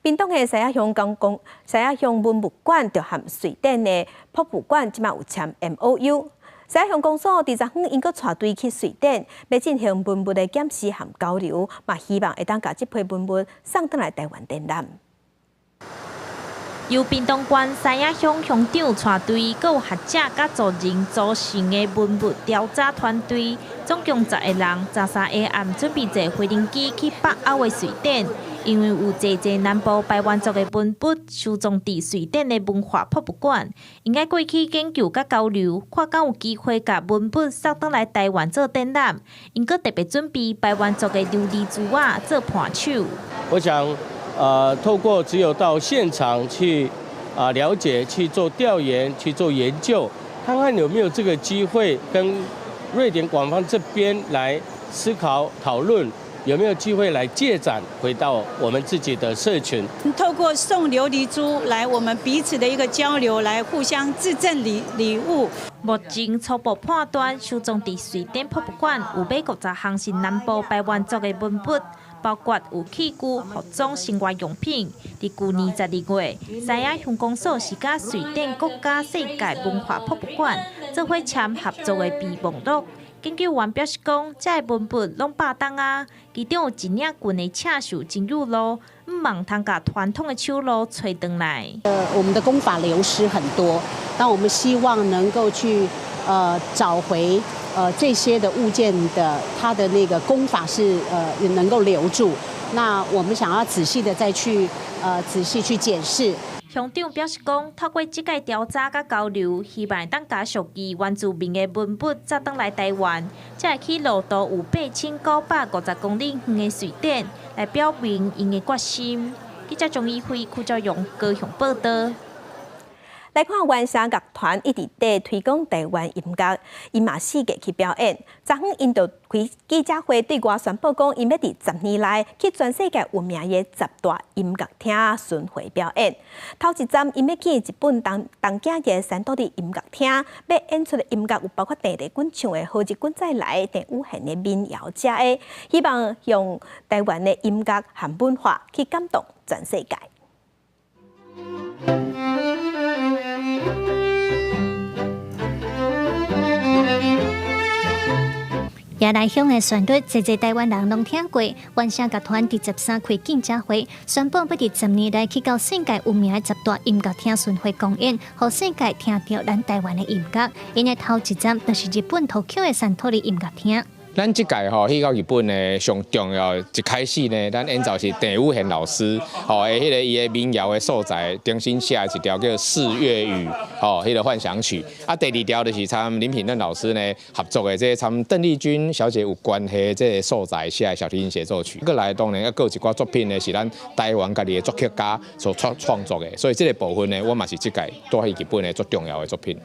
屏東的獅仔鄉公共獅仔鄉文物館就和瑞典的博物館這馬有簽 MOU。獅仔鄉公所佇昨昏𪜶閣帶隊去瑞典，欲進行文物的檢視和交流，嘛希望會當共這批文物送轉來台灣展覽。由屏東縣獅仔鄉鄉長帶隊，閣有學者佮族人組成的文物調查團隊，總共10個人，13下暗準備坐飛行機去北歐的瑞典，因為有濟濟南部排灣族的文物收藏佇瑞典的文化博物館，𪜶愛過去研究佮交流，看敢有機會共文物送轉來台灣做展覽。𪜶閣特別準備排灣族的琉璃珠仔做伴手。我想，透過只有到現場去了解、去做調研、去做研究，看看有沒有這個機會跟瑞典館方這邊來思考討論，有沒有機會來借展回到我們自己的社群。透過送琉璃珠來，我們彼此的一個交流，來互相致贈禮物。目前初步判斷，收藏佇瑞典博物館有百50項是南部排灣族的文物。包括有器具、服裝、生活用品。佇舊年12月，獅仔鄉公所是佮瑞典國家世界文化博物館做伙簽合作的備忘錄。研究員表示講，這个文物攏百重啊，其中有一領軍的刺繡精油露，毋茫通共傳統的手路揣轉來。我們的工法流失很多，那我們希望能夠去找回這些的物件的它的那個工法是能夠留住。那我們想要仔細的再去仔細去檢視。鄉長表示講，透過這屆調查佮交流，希望會當共屬於原住民的文物載轉來台灣，才會去路途有8950公里遠的瑞典，來表明𪜶的決心。記者張怡輝、柯昭勇高雄報導。來看原聲樂團一直佇推廣台灣音樂，𪜶嘛四界去表演。昨昏𪜶就開記者會對外宣布講，𪜶欲佇10年內去全世界有名的十大音樂廳巡迴表演。頭一站𪜶欲去日本東京的三都的音樂廳，欲演出的音樂有包括鄭麗君唱的《好日君再來》、鄭雨賢的民謠遮的，希望用台灣的音樂和文化去感動全世界。夜來香的旋律，濟濟台灣人攏聽過。原聲樂團佇13開記者會，宣布欲佇10年內去到世界有名的10大音樂廳巡迴公演，予世界聽著咱台灣的音樂。𪜶的頭一站就是日本 Tokyo 的三托里音樂廳。咱這屆吼去到日本呢，上重要一開始呢，咱演奏是鄭宇賢老師吼，的彼个伊的民謠的素材，重新寫一條叫《四月雨》吼，彼个幻想曲。啊，第二條就是參林品任老師呢合作的這個參鄧麗君小姐有關係這個素材寫的小提琴協奏曲。閣來當然閣有一寡作品呢，是咱台灣家己的作曲家所創作的，所以這個部分呢，我嘛是這屆帶去日本的足重要的作品。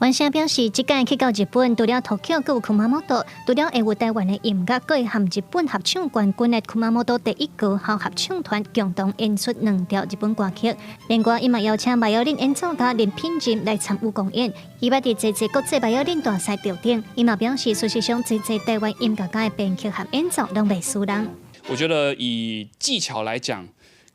原聲表示，這屆去到日本，除了 Tokyo，閣有 Kumamoto，除了會有台灣的音樂，閣會和日本合唱冠軍的 Kumamoto 第一高校合唱團共同演出兩條日本歌曲。另外，伊嘛邀請 violin 演奏家林品任來參與公演。伊捌佇濟濟國際 violin 大賽得頂。伊嘛表示，事實上，濟濟台灣音樂家的編曲和演奏攏袂輸人。我覺得以技巧來講，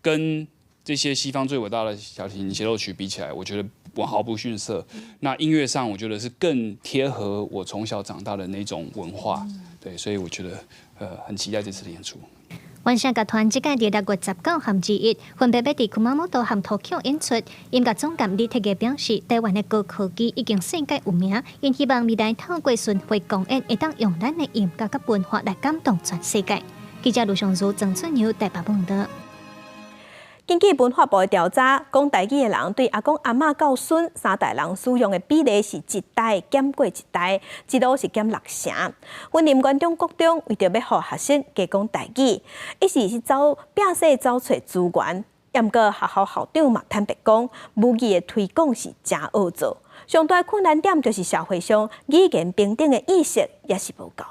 跟這些西方最偉大的小提琴協奏曲比起來，我覺得我毫不遜色。那音樂上，我覺得是更貼合我從小長大的那種文化，對，所以我覺得，很期待這次的演出。原聲樂團這屆佇6月19和21，分別欲佇 Kumamoto 和 Tokyo 演出。音樂總監李鐵傑表示，台灣的高科技已經世界有名，𪜶希望未來透過巡迴公演，會當用咱的音樂佮文化來感動全世界。記者盧尚如、曾春友台北報導。根據文化部的調查，講台語的人對阿公阿嬤到孫三代人使用的比例是一代減過一代，一路是減六成。雲林縣長國中為著欲予學生加講台語，一時是走摒細走揣資源，毋過學校校長嘛坦白講，母語的推廣是誠惡做，上大困難點就是社會上語言平等的意識也是無夠。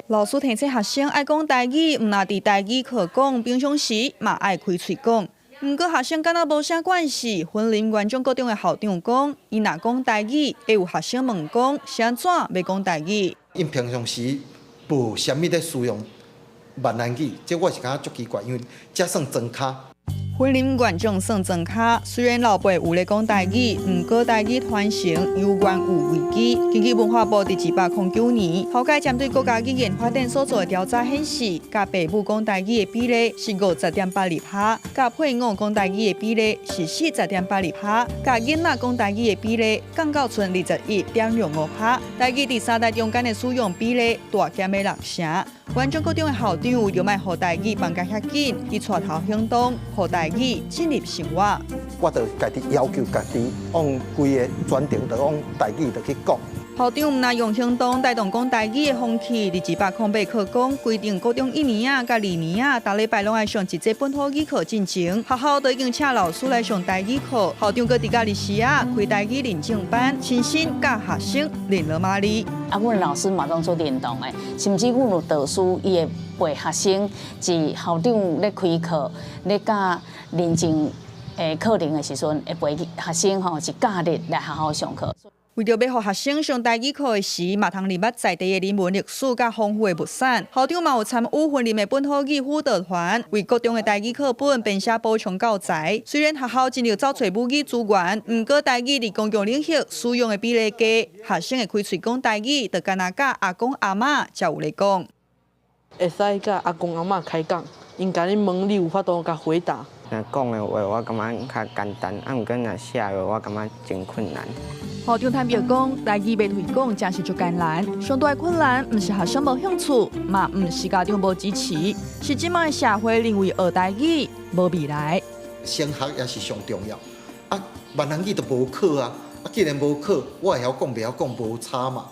老師提醒學生愛講台語，毋但佇台語課講，平常時嘛愛開喙講。毋過學生敢若無啥關係。雲林縣長國中的校長講，伊若講台語，會有學生問講，是按怎欲講台語？𪜶平常時無啥物咧使用閩南語，這我是感覺足奇怪，因為這算莊跤。雲林縣長算莊跤，雖然老輩有咧講台語，毋過台語傳承猶原有危機。根據文化部佇2009年，頭擺針對國家語言發展所做的調查顯示，共爸母講台語的比例是50.82%，共配偶講台語的比例是40.82%，共囡仔講台語的比例降到賰21.65%。台語佇三代中間的使用比例大減了六成。縣長國中的校長為著莫予台語放甲遐緊，伊帶頭行動，予台語進入生活。我就家己要求家己，往規個全程就往台語就去講。校長毋但用行動帶動講台語的風氣，佇208課綱規定，高中一年仔佮二年仔，逐禮拜攏愛上一節本土語課進前，學校都已經請老師來上台語課。校長閣佇假日時仔開台語認證班，親身教學生練羅馬字。啊，阮老師嘛攏做靈動的，甚至阮有導師，伊會陪學生，是校長咧開課，咧教認證的課程的時陣，會陪學生吼是假日來學校上課。為著欲予學生上台語課的時，嘛通認捌在地的人文歷史佮豐富的物產。校長嘛有參與雲林的本土語輔導團，為國中的台語課本編寫補充教材。雖然學校盡力走揣母語資源，毋過台語佇公共領域使用的比例低，學生會開喙講台語，就敢若佮阿公阿嬤才有咧講。會使佮阿公阿嬤開講，𪜶共你問，你有法度共回答。若講的話，我感覺較簡單；啊，毋過若寫的話，我感覺真困難。校長坦白講，台語欲推廣真是足艱難。上大的困難，毋是學生無興趣，嘛毋是家長無支持，是這擺的社會認為學台語無未來。先學也是上重要。啊，閩南語都無課啊！啊，既然無課，我會曉講，袂曉講無差嘛。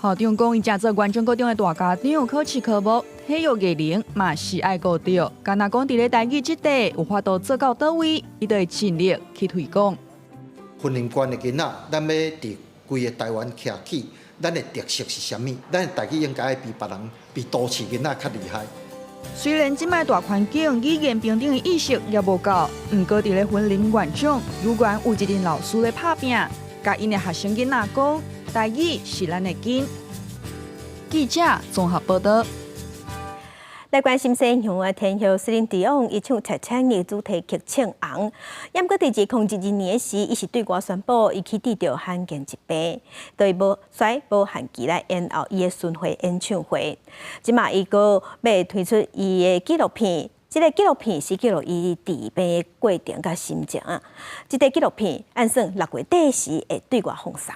校長講，伊誠做縣長國中的大家長，考試科目、體育藝能嘛是愛顧著。敢若講佇咧台語這塊有法度做到佗位，伊就會盡力去推廣。雲林縣的囡仔，咱欲佇規个台灣徛起，咱的特色是啥物？咱的台語應該愛比別人、比都市囡仔較厲害。雖然這擺大環境語言平等的意識也無夠，毋過佇咧雲林縣長，猶原有一陣老師咧拍拚，共𪜶的學生囡仔講，台語是咱的根。記者綜合報導。來關心西洋的天后席琳迪翁，伊唱《泰坦尼克》主題曲唱紅。毋過佇2012年時，伊是對外宣布，伊去得著罕見疾病，所以無限期來延後伊的巡迴演唱會。這馬伊閣欲推出伊的紀錄片，這个紀錄片是記錄伊治病的過程佮心情啊。這个紀錄片按算6月底時會對外放送。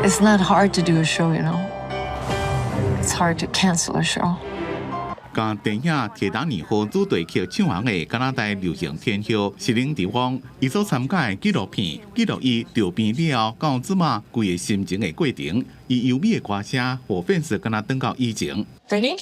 It's not hard to do a show, you know. It's hard to cancel a show. 共電影《鐵達尼號》主題曲唱紅的加拿大流行天后席琳迪翁，伊所參加的紀錄片記錄伊著病了後到這馬規个心情的過程，伊優美的歌聲，予粉絲敢若轉到以前。 Ready?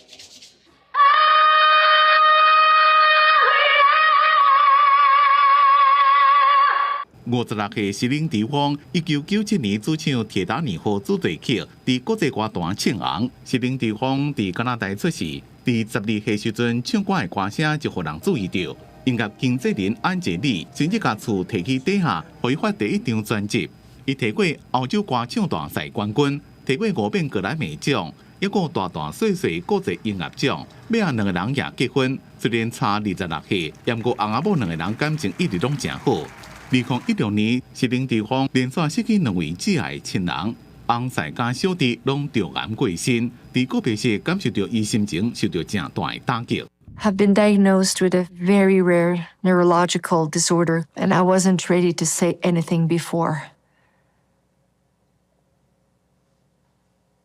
56歲席琳迪翁，1997年主唱《鐵達尼號》主題曲，佇國際歌壇唱紅。席琳迪翁佇加拿大出世，佇12歲時陣唱歌的歌聲就予人注意著。音樂經紀人安傑里甚至共厝提去底下，予伊發第一張專輯。伊提過歐洲歌唱大賽冠軍，提過五遍格萊美獎，抑閣大大細細國際音樂獎。尾仔兩个人也結婚，雖然差26歲，毋過翁仔某兩个人感情一直攏誠好。2016年，席琳迪翁連續失去兩位摯愛親人，翁婿佮小弟攏著癌過身，佇告別式感受著伊心情受著誠大的打擊。 Have been diagnosed with a very rare neurological disorder, and I wasn't ready to say anything before.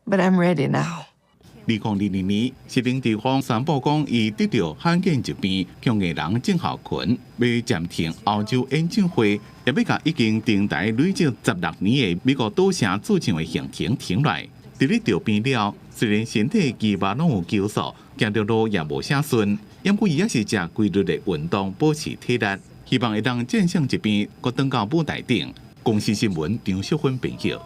But I'm ready now. 2022年，席琳迪翁宣布講，伊得著罕見疾病鏘藝人症候群，欲暫停歐洲演唱會，也欲共已經登台累積16年的美國賭城駐唱的行程停落來。佇咧著病了，雖然身體肌肉攏有收縮，行著路也無啥順，毋過伊猶是誠規律的運動，保持體力，希望會當戰勝疾病，閣轉到舞台頂。公視新聞張淑芬編輯。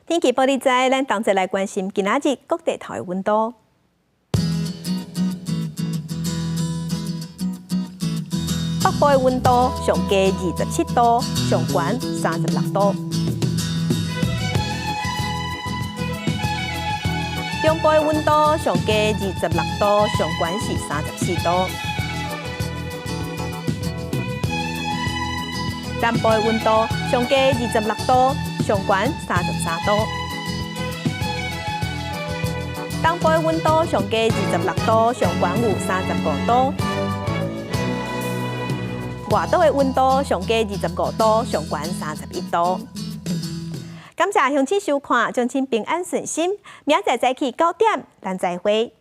天氣報你知，咱同齊來關心今仔日各地頭的溫度。北部的溫度上低27度，上懸36度。中部的溫度上低26度，上懸是34度。南部的溫度上低26度，上懸33度。東部的溫度上低26度，上懸有35度。外島的溫度上低25度，上懸31度。感謝鄉親收看，祝親平安順心。明仔載早起9點，咱再會。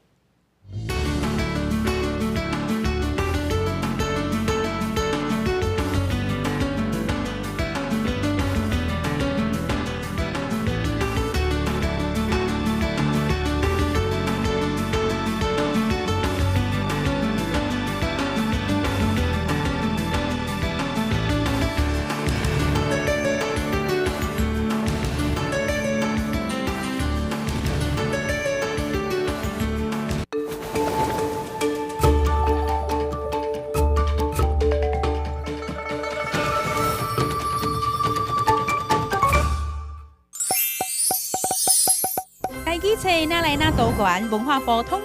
台語冊哪來哪多元，文化部統